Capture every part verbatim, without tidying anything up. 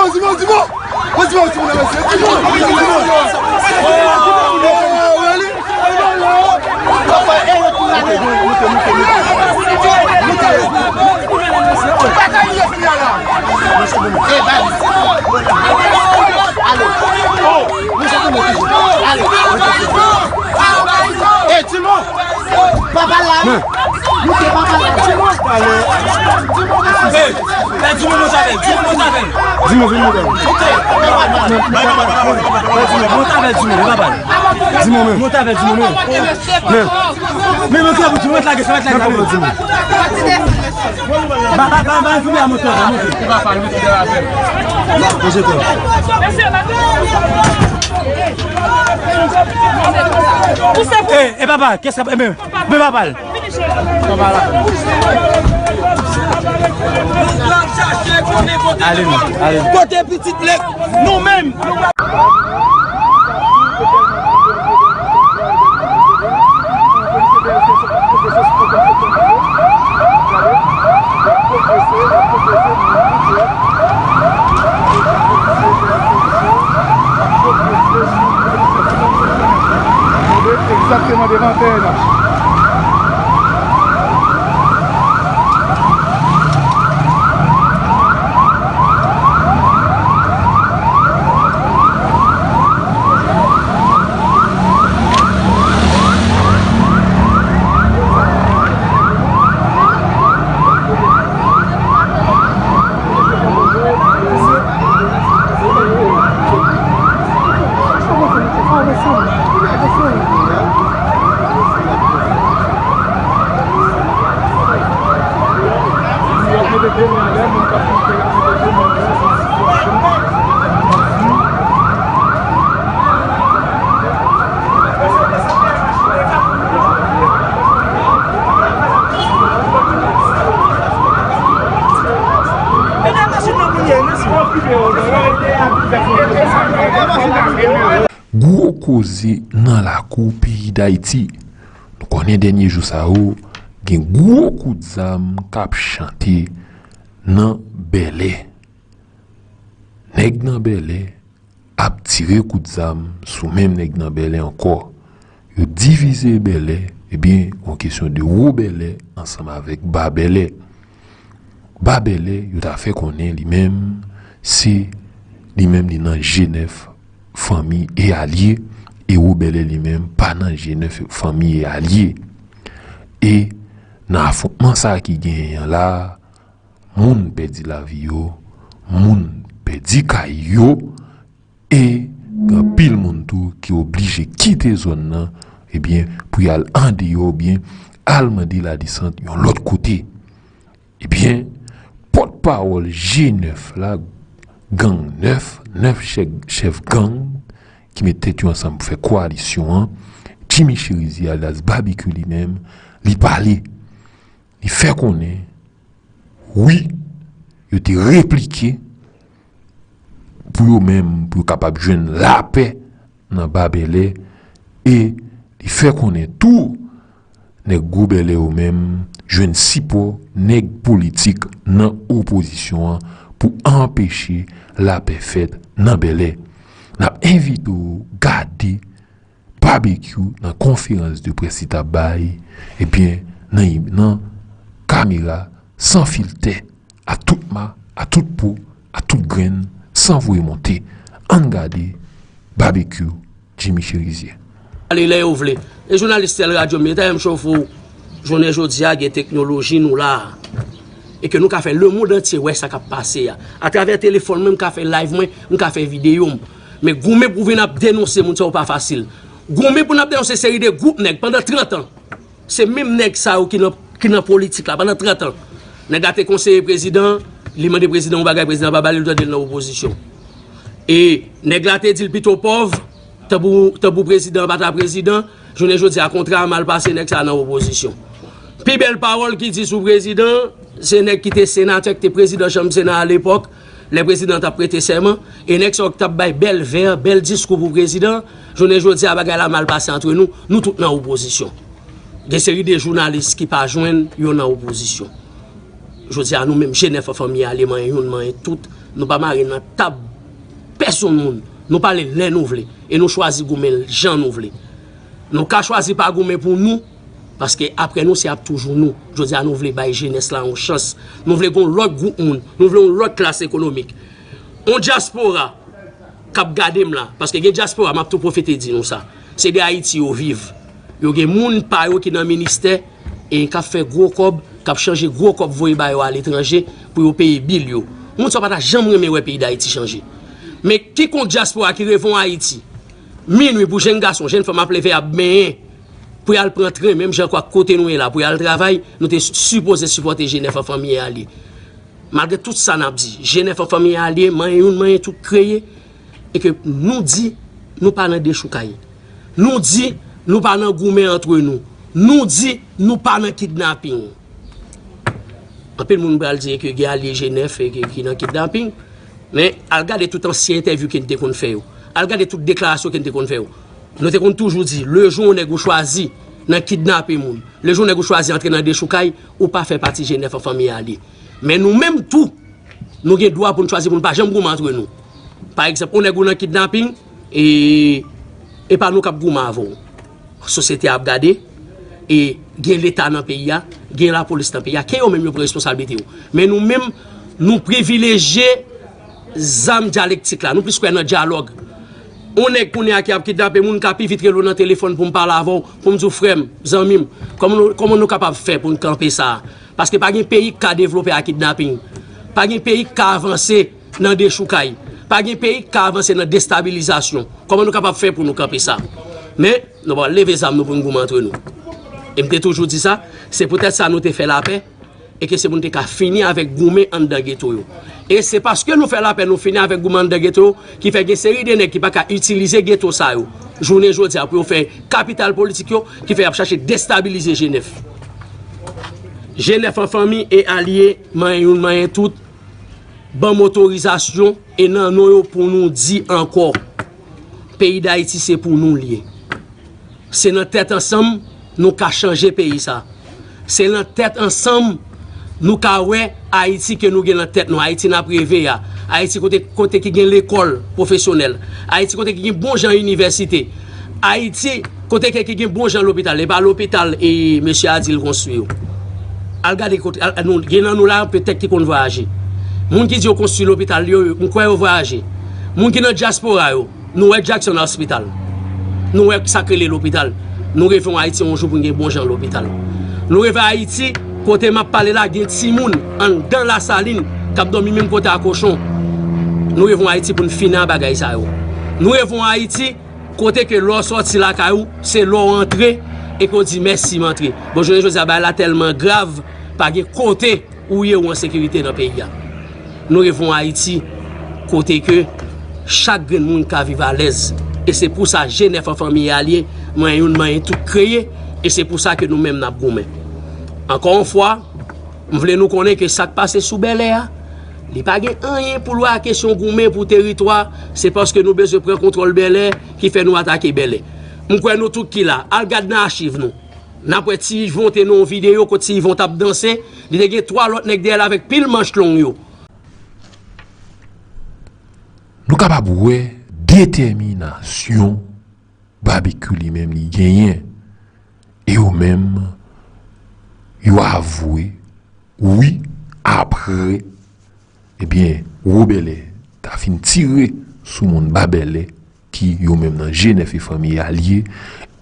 Di mwen, di mwen. Mwen di mwen, di mwen, mwen di mwen. Di mwen. Moute, moute, moute, moute. Moute. Moute. Ale. Ale. E, Timon! Papa la! Men. Moute papa la! Timon! Ale. Timon! E, e, Timon, monte avè l, Timon, monte avè l. Timon, vin monte avè l. Monte avè l, Timon, men papa l. Timon, men. Monte avè l, Timon, men. Men. Men, men, men, Timon, lage sa, lage sa. Ba, ba, ba, ba, fouye a monte, monte. Monte avè l. E, e papa, kèsa, e, men, men papa l. Ale, ale. Kote pitit nèg, nou menm. Egzakteman devan antèn. Gwo koze nan lakou peyi Dayiti. Nou konnen dènye jou sa yo, gen gwo kout zam k ap chante nan Bèlè. Nèg nan Bèlè ap tire kout zam sou menm nèg nan Bèlè ankò. Yo divize Bèlè, ebyen, yon kesyon de Wo Bèlè ansanm avèk Ba Bèlè. Ba Bèlè, yo ta fè konnen li menm, se li menm li nan G nèf fanmi e alye, e Wo Bèlè li menm pa nan G nèf fanmi e alye. E nan afwontman sa ki genyen an la, moun pèdi lavi yo, moun pèdi kay yo, e gen anpil moun tou ki oblije kite zòn nan, ebyen, pou y al andeyò oubyen al mande ladesant yon lòt kote. Ebyen, pòtpawòl G nèf la, gang nèf, nèf chè-, chèf gang ki met tèt yo ansanm pou fè kowalisyon an, Jimmy Chérizier alyas Babekyou li menm, li pale. Li fè konnen, wi, yo te replike pou yo menm, pou yo kapab jwenn lapè nan Ba Bèlè, e li fè konnen tou, nèg Gwo Bèlè yo menm jwenn sipò nèg politik nan opozisyon an pou anpeche lapè fèt nan Bèlè. N ap envite w gade Babekyou nan konferans de près li t ap bay, ebyen, nan, nan kamera, san filtè, a tout ma, a tout po, a tout grenn, san voye monte. Ann gade Babekyou, Jimmy Chérizier. Ale lè yo vle. E jounalis Sèl Radyo m ye, ta m chofe w. Jounen jodi a, gen teknoloji nou la a. E ke nou ka fè lemonn antye wè sa k ap pase a. Atravè telefòn mwen, m ka fè live mwen, m ka fè videyo m. Men goumen pou vin ap denonse moun sa yo pa fasil. Goumen pou n ap denonse seri de gwoup nèg pandan trant an. Se menm nèg sa yo ki nan, ki nan politik la pandan trant an. Nèg la te konseye prezidan, li mande prezidan yon bagay, prezidan pa ba li, li tande l nan opozisyon. E nèg la te di l pito pòv, tanpou, tanpou prezidan pa ta prezidan, jounen jodi a kontra a mal pase, nèg sa nan opozisyon. Pi bèl pawòl ki di sou prezidan, se nèg ki te senatè, ki te prezidan chanm sena alepòk, lè prezidan t ap prete sèman, e nèg sa yo ki t ap bay bèl vè, bèl diskou pou prezidan, jounen jodi a bagay la mal pase antre nou, nou tout nan opozisyon. Gen seri de jounalis ki pa jwenn yo nan opozisyon. Jodi a, nou menm G nèf an fanmi a, li manyen youn, manyen tout, nou pa mare nan tab pèsonn moun. Nou pale lè nou vle. E nou chwazi goumen jan nou vle. Nou ka chwazi pa goumen pou nou, paske apre nou, se ap toujou nou. Jodi a, nou vle bay jenès la yon chans. Nou vle gen yon lòt gwoup moun. Nou vle yon lòt klas ekonomik. Yon dyaspora k ap gade m la, paske gen dyaspora, m ap tou pwofite di nou sa. Se de Ayiti yo viv. Yo gen moun pa yo ki nan ministè e k ap fè gwo kòb, k ap chanje gwo kòb voye ba yo aletranje pou yo peye bil yo. Moun sa yo pa ta janm renmen wè peyi Dayiti chanje. Men kikonk dyaspora ki reve yon Ayiti, minwi pou jenn gason, jenn fanm ap leve ap benyen, pou y al pran tren, menm jan kwa kote nou ye la, pou y al travay, nou te sipoze sipòte G nèf an fanmi a li. Malgre tout sa n ap di, G nèf an fanmi a li, manyen youn, manyen tout kreye, e ke nou di, nou pa nan dechoukay. Nou di, nou pa nan goumen antre nou. Nou di, nou pa nan kidnaping. Anpil moun pral di ke gen alye G nèf e ke, ki nan kidnaping. Men, al gade tout ansyen entèvyou ke n te konn fè yo. Al gade tout deklarasyon ke n te konn fè yo. Nou te konn toujou di, lejou yon nèg ou chwazi nan kidnape moun, lejou yon nèg ou chwazi antre nan dechoukay, ou pa fè pati G nèf an fanmi a li. Men nou menm tou, nou gen dwa pou n chwazi pou n pa janm goumen antre nou. Pa egzanp, yon nèg ou nan kidnaping, e, e pa nou k ap goumen avè w. Sosyete a ap gade, e gen Leta nan peyi a, gen lapolis nan peyi a, ke yo menm yo pran responsablite yo. Men nou menm, nou privilejye zam dyalektik la, nou plis kwè nan dyalòg. Yon nèg kounye a ki ap kidnape moun ka pi vit rele w nan telefòn pou m pale avè w, pou m di w, frè m, zanmi m, kòman nou, kòman nou kapab fè pou n kanpe sa a? Paske pa gen peyi k ka devlope ak kidnaping. Pa gen peyi k ka avanse nan dechoukay. Pa gen peyi k ka avanse nan destabilizasyon. Kòman nou kapab fè pou nou kanpe sa? Men, nou pa leve zam nou pou n goumen antre nou. E m te toujou di sa, se poutèt sa nou te fè lapè, e ke se pou n te ka fini avèk goumen anndan geto yo. E se paske nou fè lapè, nou fini avèk goumen anndan geto yo, ki fè gen seri de nèg ki pa ka itilize geto sa yo, jounen jodi a, pou yo fè kapital politik yo, ki fè y ap chache destabilize G nèf. G nèf an fanmi e alye, manyen youn, manyen tout, ban m otorizasyon e nan non yo pou nou di ankò, peyi Dayiti se pou nou l ye. Se nan tèt ansanm nou ka chanje peyi sa. Se nan tèt ansanm nou ka wè Ayiti ke nou gen nan tèt nou, Ayiti n ap reve a, Ayiti kote, kote ki gen lekòl pwofesyonèl, Ayiti kote ki gen bon jan inivèsite, Ayiti kote ke ki gen bon jan lopital, e pa lopital e mesye a di l konstwi yo. Al gade kote, al, nou, gen nan nou la, petèt ki konn vwayaje. Moun ki di yo konstwi lopital yo, m kwè yo vwayaje. Moun ki nan dyaspora yo, nou wè Jackson Hospital. Nou wè sa k rele lopital. Nou reve yon Ayiti yon jou pou n gen bon jan lopital. Nou reve Ayiti, kote m ap pale la, gen timoun anndan Lasalin k ap dòmi menm kote a kochon. Nou reve yon Ayiti pou n fini ak bagay sa yo. Nou reve yon Ayiti kote ke lè w sòti lakay ou, se lè w antre e ke w di, mèsi, m antre. Bon, jounen jodi a, bagay la tèlman grav, pa gen kote ou ye ou an sekirite nan peyi a. Nou reve yon Ayiti kote ke chak grenn moun ka viv alèz. E se pou sa G nèf an fanmi e alye, manyen youn, manyen tout kreye, e se pou sa ke nou menm n ap goumen. Ankò yon fwa, m vle nou konnen ke sa k pase sou Bèlè a, li pa gen anyen pou l wè a kesyon goumen pou teritwa, se paske nou bezwen pran kontwòl Bèlè ki fè nou atake Bèlè. M kwè nou tout ki la, al gad nan achiv nou. N ap wè Ti Yvon te nan yon videyo kot Ti Yvon t ap danse, li te gen twa lòt nèg dèyè l avèk pil manch long yo. Nou kapab wè detèminasyon Babekyou li menm li genyen. E yo menm, yo avwe, wi, apre, ebyen, Wobèlè ta fin tire sou moun Babèlè ki yo menm nan G nèf e fanmi a l ye,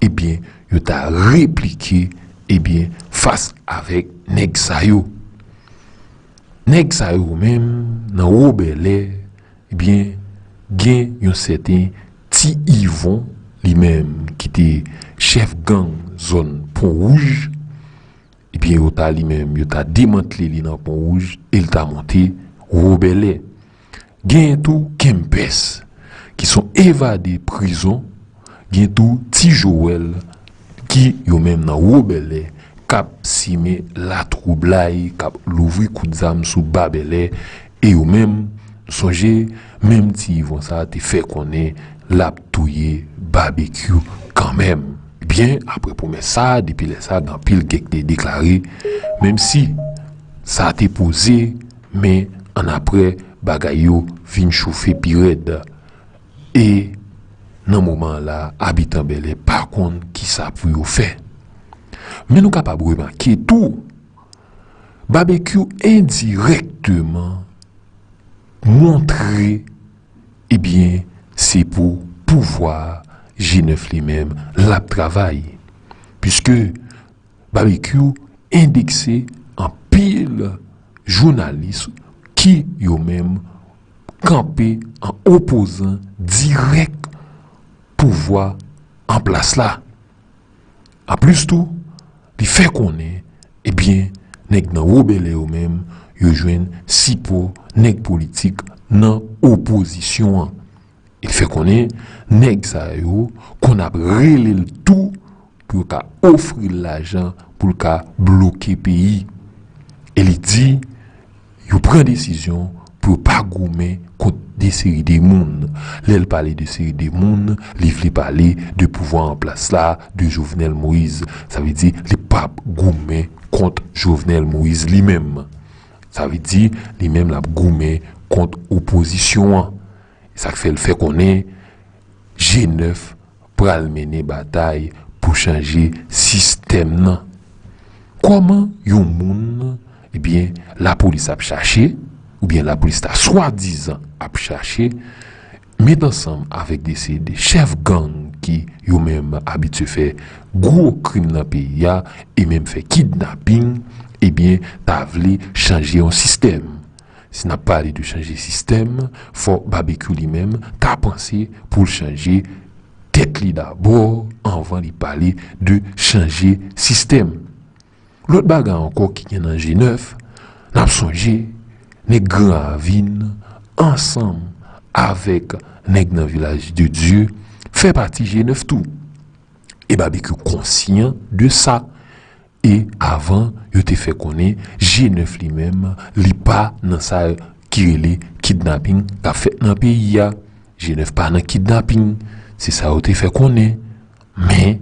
ebyen, yo ta replike, ebyen, fas avèk nèg sa yo. Nèg sa yo menm, nan Wobèlè, ebyen, gen yon sèten Ti Yvon, li menm, ki te chèf gang zòn Pon Wouj, ebyen, yo ta li menm, yo ta demantle li nan Pon Wouj e l ta monte Wobèlè. Genyen tou Kempès, ki s on evade prizon, gen tou Ti Jowèl, ki yo menm nan Wobèlè, k ap simen latwoublay, k ap louvri kout zam sou Babèlè, e yo menm, sonje, menm Ti Yvon sa a te fè konnen l ap touye Babekyou kanmenm. Byen, apre pwomès sa a, depi lè sa a, gen anpil gèk te deklare, menm si Sa te poze, men annapre, bagay yo vin chofe pi rèd. E nan moman la, abitan Bèlè pa konn kisa pou yo fè. Men nou kapab remake tou, Babekyou endirèkteman montre, ebyen, se pou pouvwa G nèf li menm l ap travay. Piske Babekyou endekse anpil jounalis ki yo menm kanpe an opozan dirèk pouvwa an plas la. Anplis tou, li fè konnen, ebyen, nèg nan Wo Bèlè yo menm, yo jwenn sipò nèg politik nan opozisyon an. Li fè konnen, nèg sa yo konn ap rele l tou pou yo ka ofri l lajan pou l ka bloke peyi. E li di, yo pran desizyon pou yo pa goumen kont de seri de moun. Lè l pale de seri de moun, li vle pale de pouvwa an plas la, de Jovenel Moïse. Sa vle di, li p ap goumen kont Jovenel Moïse li menm. Sa vle di, li menm l ap goumen kont opozisyon an. Sa k fè l fè konnen G nèf pral mennen batay pou chanje sistèm nan. Kòman yon moun, ebyen, lapolis ap chache, oubyen lapolis ta swadizan ap chache, met ansanm avèk de seri de chèf gang ki yo menm abitye fè gwo krim nan peyi a, e menm fè kidnaping, ebyen, ta vle chanje yon sistèm. Si n ap pale de chanje sistèm, fò Babekyou li menm ta panse pou l chanje tèt li dabò anvan li pale de chanje sistèm. Lòt bagay ankò ki gen nan G nèf, n ap sonje nèg Gran Ravin ansanm avèk nèg nan Vilaj de Dye fè pati G nèf tou. E Babekyou konsyan de sa. E avan, yo te fè konnen G nèf li menm, li pa nan sa ki rele kidnaping k ap fèt nan peyi a. G nèf pa nan kidnaping, se sa yo te fè konnen. Men,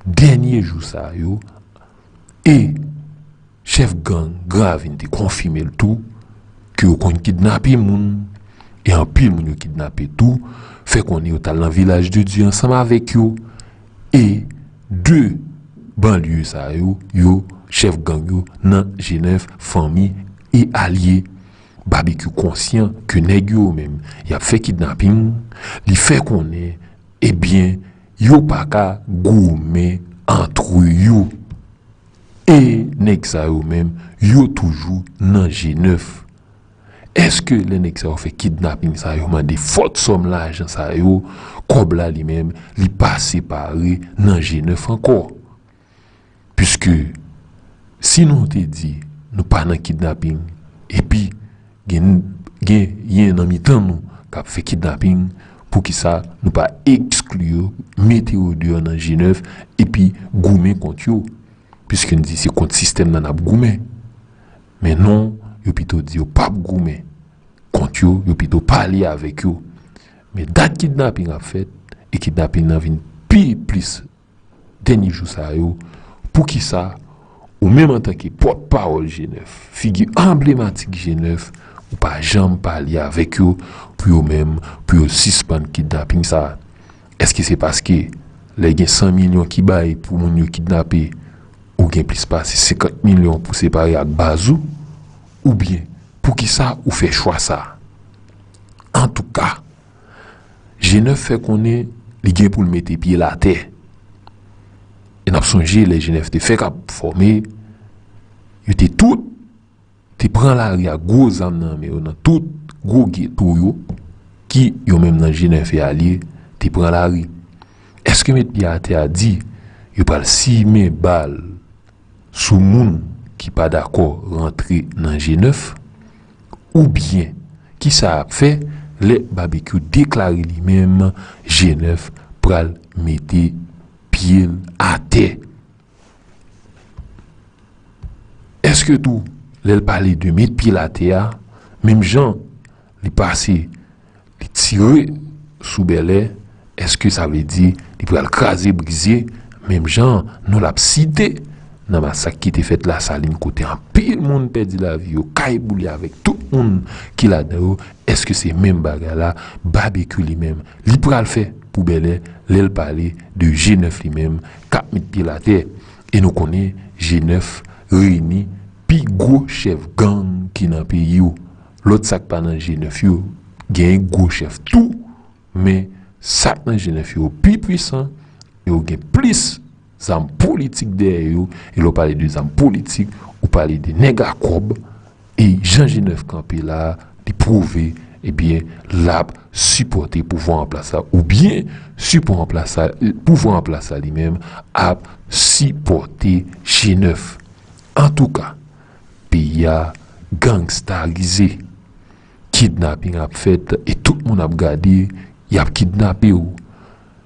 dènye jou sa yo, e chèf gang Gran Ravin te konfime l tou, ke yo konn kidnape moun, e anpil moun yo kidnape tou, fè konnen yo t al nan Vilaj de Dye ansanm avèk yo, e de banlye sa yo, yo, chèf gang yo, nan G nèf, fanmi e alye. Babekyou konsyan ke nèg yo menm, y ap fè kidnaping, li fè konnen, ebyen, yo pa ka goumen antre yo. E nèg sa yo menm, yo toujou nan G nèf. Èske lè nèg sa yo fè kidnaping sa yo mande fòt sòm lajan sa yo, kòb la li menm, li pa separe nan G nèf ankò? Piske si nou te di nou pa nan kidnaping, epi gen, gen, gen nan mitan nou k ap fè kidnaping, poukisa nou pa ekskli yo, mete yo deyò nan G nèf, epi goumen kont yo? Piske n di se kont sistèm nan n ap goumen. Men non, yo pito di yo p ap goumen kont yo, yo pito pale avèk yo. Men dat kidnaping ap fèt, e kidnaping nan vin pi plis dènye jou sa yo. Poukisa ou menm antanke pòtpawòl G nèf, figi anblematik G nèf, ou pa janm pale avèk yo pou yo menm, pou yo sispann kidnaping sa? Èske se paske lè gen san milyon ki bay pou moun yo kidnape, ou gen plis pase senkant milyon pou separe ak baz ou? Oubyen, poukisa ou fè chwa sa? Antouka, G nèf fè konnen li gen pou l mete pye l atè. E n ap sonje lè G nèf te fèk ap fòme, yo te tout te pran lari ak gwo zam nan men yo nan tout gwo geto yo ki yo menm nan G nèf e alye te pran lari. Èske met pye atè a di yo pral simen bal sou moun ki pa dakò rantre nan G nèf? Oubyen, kisa ap fè lè Babekyou deklare li menm G nèf pral mete pye l atè? Èske tou, lè l pale de met pye l atè a, menm jan li pase, li tire sou Bèlè, èske sa vle di li pral kraze brize, menm jan non l ap site nan masak ki te fèt Lasalin, kote anpil moun pèdi lavi yo, kay boule avèk tout moun ki ladan yo, èske se menm bagay la Babekyou li menm li pral fè pou Bèlè, lè l pale de G nèf li menm k ap met pye l atè? E nou konnen G nèf reyini pi gwo chèf gang ki nan peyi yo. Lòt sa k pa nan G nèf yo genyen gwo chèf tou, men sa k nan G nèf yo pi pwisan, yo gen plis zam politik dèyè yo. E lè w pale de zam politik, ou pale de nèg a kòb. E jan G nèf kanpe la, li pwouve, ebyen, l ap sipòte pouvwa an plas la, oubyen sipò an plas la, pouvwa an plas la li menm ap sipòte G nèf. Antouka, peyi a gangstarize. Kidnaping ap fèt e tout moun ap gade, y ap kidnape w.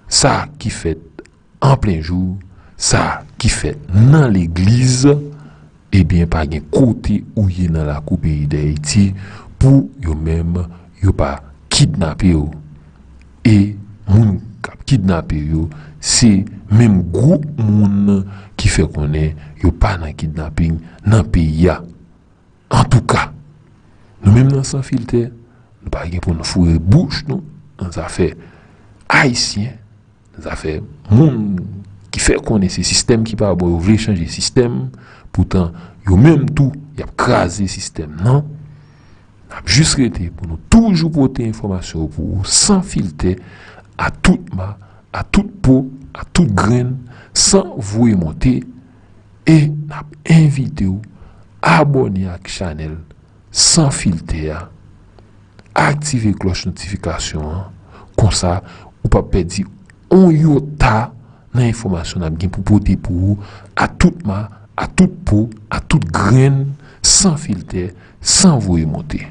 Sa ki fèt an plen jou, sa ki fèt nan legliz, ebyen, pa gen kote ou ye nan lakou peyi Dayiti pou yo menm yo pa kidnape w. E moun k ap kidnape yo, se menm gwoup moun ki fè konnen yo pa nan kidnaping nan peyi a. Antouka, nou menm nan San Filtè, nou pa gen pou nou foure bouch nou nan zafè ayisyen, nan zafè moun ki fè konnen se sistèm ki pa bon, yo vle chanje sistèm, poutan yo menm tou, y ap kraze sistèm nan. N ap jis rete pou nou toujou pote enfòmasyon yo pou ou san filtè, a tout ma, a tout po, a tout grenn, san voye monte. E n ap envite w abòne ak chanèl San Filtè a, aktive klòch notifikasyon an, konsa ou p ap pèdi on yota nan enfòmasyon n ap gen pou pote pou ou, a tout ma, a tout po, a tout grenn, san filtè, san voye monte.